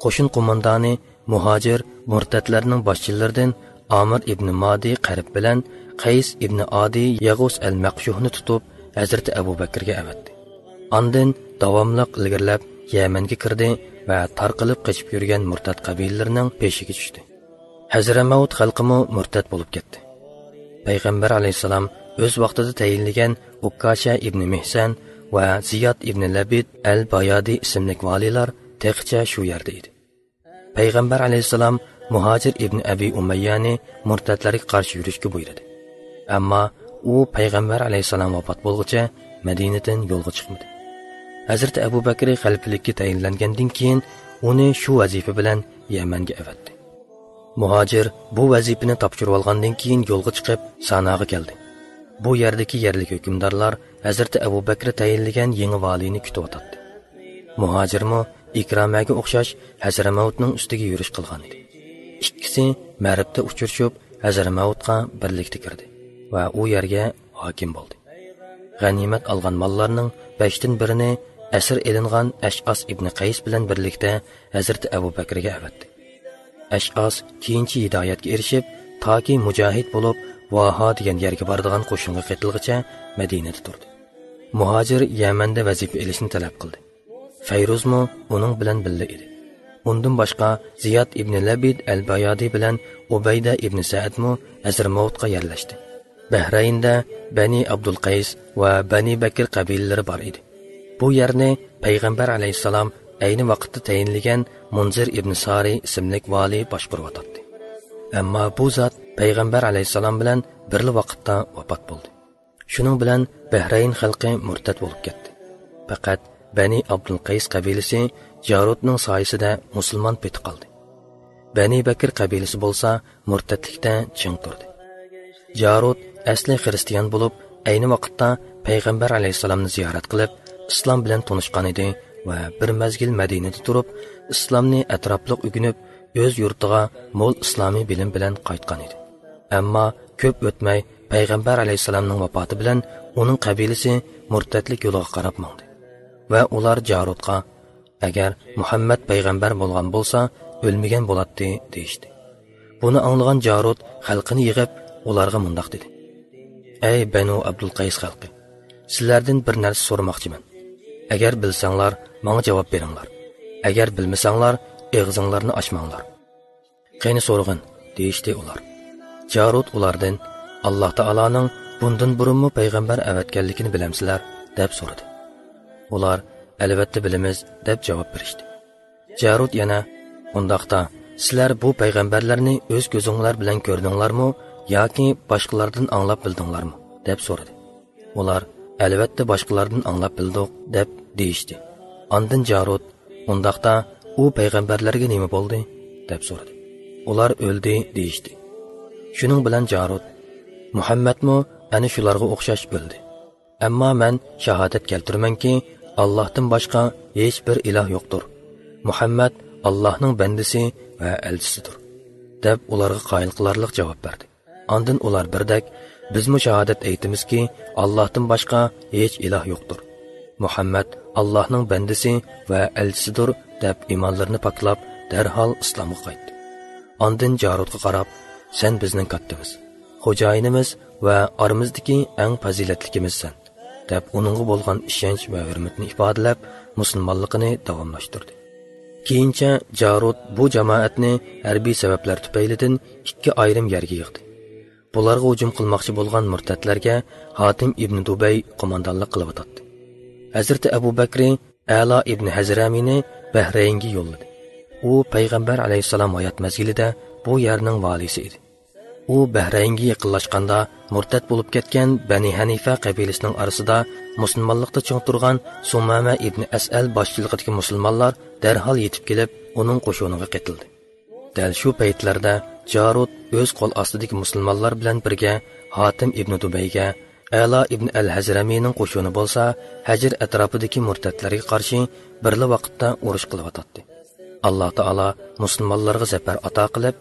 قوشۇن قوماندانى مۇھاجىر مۇرتەتلەرنىڭ باشچىلىرىدىن ئامىر ئىبن مادى قەرب بىلەن قەيس ئىبن ئادى يەغۇس ئەل مەقشۇھنى تۇتۇپ، ھەزرىتى ئەبۇ بەكرگە ئەۋەتتى. ئاندىن داۋاملىق ئىلگىرىلەپ يەمەنگە كىردى ۋە تارقىلىپ قېچىپ يۈرگەن مۇرتەت قەبىلىلىرىنىڭ پېشىگە چۈشتى. ھەزرەمەۋت خەلقىمۇ مۇرتەت بولۇپ كەتتى. پەيغەمبەر ئەلەيھىسسالام ئۆز ۋاقتىدا تەيىنلىگەن ئۇككاشە ئىبن مىھسەن ۋە زىياد ئىبن لەبىد ئەل بايادى ئىسىملىك ۋالىيلار تېخىچە شۇ يەردە ئىدى. پەيغەمبەر ئەلەيھىسسالام مۇھاجىر ئىبن ئەبى ئۇمەييەنى مۇرتەتلەرگە قارشى يۈرۈشكە بۇيرۇدى. ئەمما ئۇ پەيغەمبەر ئەلەيھىسسالام ۋاپات بولغۇچە مەدىنىدىن يولغا چىقمىدى. ھەزرىتى ئەبۇ بەكرى خەلىپىلىككە تەيىنلەنگەندىن كېيىن ئۇنى شۇ ۋەزىپە بىلەن يەمەنگە ئەۋەتتى. مۇھاجىر بۇ ۋەزىپىنى تاپشۇرۇۋالغاندىن كېيىن يولغا چىقىپ، ساناغا كەلدى. بۇ يەردىكى يەرلىك ھۆكۈمدارلار ھەزرىتى ئەبۇ بەكرى تەيىنلىگەن يېڭى ۋالىينى كۈتۈۋاتاتتى. مۇھاجىرمۇ ئىكرامەگە ئوخشاش ھەزرەمەۋتنىڭ ئۈستىگە يۈرۈش قىلغان ئىدى. ئىككىسى مەرىبتە ئۇچرىشىپ، ھەزرەمەۋتقا بىرلىكتە كىردى ۋە ئۇ يەرگە ھاكىم بولدى. غەنىيمەت ئالغان ماللارنىڭ بەشتىن بىرىنى ئەسىر ئېلىنغان ئەشئاس ئىبنى قەيس بىلەن بىرلىكتە ھەزرىتى ئەبۇ بەكرىگە ئەۋەتتى. ئەشئاس كېيىنچە ھىدايەتكە ئېرىشىپ، تاكى مۇجاھىد بولۇپ، ۋاھا دېگەن يەرگە بارىدىغان قوشۇنغا قېتىلغىچە مەدىنىدە تۇردى. مۇھاجىر يەمەندە ۋەزىپە ئېلىشنى تەلەپ قىلدى. فەيرۇزمۇ ئۇنىڭ بىلەن بىللە ئىدى. ئۇندىن باشقا، زىياد ئىبنى لەبىد ئەل بايادى بىلەن ئۇبەيدە ئىبنى سەئدمۇ ھەزرىمەۋتقا يەرلەشتى. بەھرەيندە بەنى ئابدۇلقەيس ۋە بەنى بەكىر قەبىلىلىرى بار ئىدى. بۇ يەرنى پەيغەمبەر ئەلەيھىسسالام ئەينى ۋاقىتتا تەيىنلىگەن مۇنزىر ئىبنى سارى ئىسىملىك ۋالىي باشقۇرۇۋاتاتتى. ئەمما بۇ زات پەيغەمبەر ئەلەيھىسسالام بىلەن بىرلا ۋاقىتتا ۋاپات بولدى. شۇنىڭ بىلەن بەھرەين خەلقى مۇرتەت بولۇپ كەتتى. پەقەت بەنى ئابدۇلقەيس قەبىلىسى جارۇتنىڭ سايىسىدە مۇسۇلمان پېتى قالدى. بەنى بەكىر قەبىلىسى بولسا مۇرتەتلىكتە چىڭ تۇردى. جارۇت ئەسلى خىرىستىيان بولۇپ، ئەينى ۋاقىتتا پەيغەمبەر ئەلەيھىسسالامنى زىيارەت قىلىپ، ئىسلام بىلەن تونۇشقان ئىدى ۋە بىر مەزگىل مەدىنىدە تۇرۇپ، ئىسلامنى ئەتراپلىق ئۆگىنىپ، ئۆز يۇرتىغا مول ئىسلامىي بىلىم بىلەن قايتقان ئىدى. ئەمما كۆپ ئۆتمەي، پەيغەمبەر ئەلەيھىسسالامنىڭ ۋاپاتى بىلەن ئۇنىڭ قەبىلىسى مۇرتەتلىك يولىغا قاراپ ماڭدى ۋە ئۇلار جارۇتقا، «ئەگەر مۇھەممەد پەيغەمبەر بولغان بولسا، ئۆلمىگەن بولاتتى» دېيىشتى. بۇنى ئاڭلىغان جارۇت خەلقىنى يىغىپ، ئۇلارغا مۇنداق دېدى: «ئەي بەنۇ ئابدۇل قەيس خەلقى، سىلەردىن بىر نەرسە سورىماقچىمەن. ئەگەر بىلسەڭلار، ماڭا جاۋاب بېرىڭلار. ئەگەر بىلمىسەڭلار، ئېغىزىڭلارنى ئاچماڭلار.» «قېنى سورىغىن» دېيىشتى ئۇلار. جارۇت ئۇلاردىن: «ئاللا تائالانىڭ بۇندىن بۇرۇنمۇ پەيغەمبەر ئەۋەتكەنلىكىنى بىلەمسىلەر؟» دەپ سورىدى. ئۇلار: «ئەلۋەتتە بىلىمىز» دەپ جاۋاب بېرىشتى. جارۇت يەنە: «ئۇنداقتا، سىلەر بۇ پەيغەمبەرلەرنى ئۆز كۆزۈڭلار بىلەن كۆردۈڭلارمۇ ياكى باشقىلاردىن ئاڭلاپ بىلدىڭلارمۇ؟» دەپ سورىدى. ئۇلار: «ئەلۋەتتە باشقىلاردىن ئاڭلاپ بىلدۇق» دەپ دېيىشتى. ئاندىن جارۇت: «ئۇنداقتا، ئۇ پەيغەمبەرلەرگە نېمە بولدى؟» دەپ سورىدى. «ئۇلار ئۆلدى» دېيىشتى. شۇنىڭ بىلەن جارۇت: «مۇھەممەدمۇ ئەنە شۇلارغا ئوخشاش ئۆلدى. ئەمما مەن شاھادەت كەلتۈرىمەنكى، ئاللاھتىن باشقا ھېچ بىر ئىلاھ يوقتۇر. مۇھەممەد ئاللاھنىڭ بەندىسى ۋە ئەلچىسىدۇر» دەپ ئۇلارغا قايىل قىلارلىق جاۋاب بەردى. ئاندىن ئۇلار بىردەك: «بىزمۇ شاھادەت ئېيتىمىزكى، ئاللاھتىن باشقا ھېچ ئىلاھ يوقتۇر. مۇھەممەد ئاللاھنىڭ بەندىسى ۋە ئەلچىسىدۇر» دەپ ئىمانلىرىنى پاكلاپ، دەرھال ئىسلامغا قايتتى. ئاندىن جارۇتقا قاراپ: «سەن بىزنىڭ كاتتىمىز، خوجايىنىمىز ۋە ئارىمىزدىكى ئەڭ پەزىلەتلىكىمىزسەن» دەپ، ئۇنىڭغا بولغان ئىشەنچ ۋە ھۆرمىتىنى ئىپادىلەپ، مۇسۇلمانلىقىنى داۋاملاشتۇردى. كېيىنچە جارۇت بۇ جامائەتنى ھەربىي سەۋەبلەر تۈپەيلىدىن ئىككى ئايرىم يەرگە يىغدى. بۇلارغا ھۇجۇم قىلماقچى بولغان مۇرتەتلەرگە ھاتىم ئىبنى دۇبەي قوماندانلىق قىلىۋاتاتتى. ھەزرىتى ئەبۇ بەكرى ئەلا ئىبنى ھەزرەمىنى بەھرەينگە يوللىدى. ئۇ پەيغەمبەر ئەلەيھىسسالام ھايات مەزگىلىدە بۇ يەرنىڭ ۋالىسى ئىدى. ئۇ بەھرەينگە يېقىنلاشقاندا، مۇرتەت بولۇپ كەتكەن بەنى ھەنىفە قەبىلىسىنىڭ ئارىسىدا مۇسۇلمانلىقتا چىڭ تۇرغان سۇمامە ئىبنى ئەسئەل باشچىلىقىدىكى مۇسۇلمانلار دەرھال يېتىپ كېلىپ، ئۇنىڭ قوشۇنىغا قېتىلدى. دەل شۇ پەيتلەردە جارۇت ئۆز قول ئاستىدىكى مۇسۇلمانلار بىلەن بىرگە ھاتىم ئىبنى دۇبەيگە، ئەلا ئىبنى ئەل ھەزرەمىنىڭ قوشۇنى بولسا ھەجىر ئەتراپىدىكى مۇرتەتلەرگە قارشى بىرلا ۋاقىتتا ئۇرۇش قىلىۋاتاتتى. ئاللا تائالا مۇسۇلمانلارغا زەپەر ئاتا قىلىپ،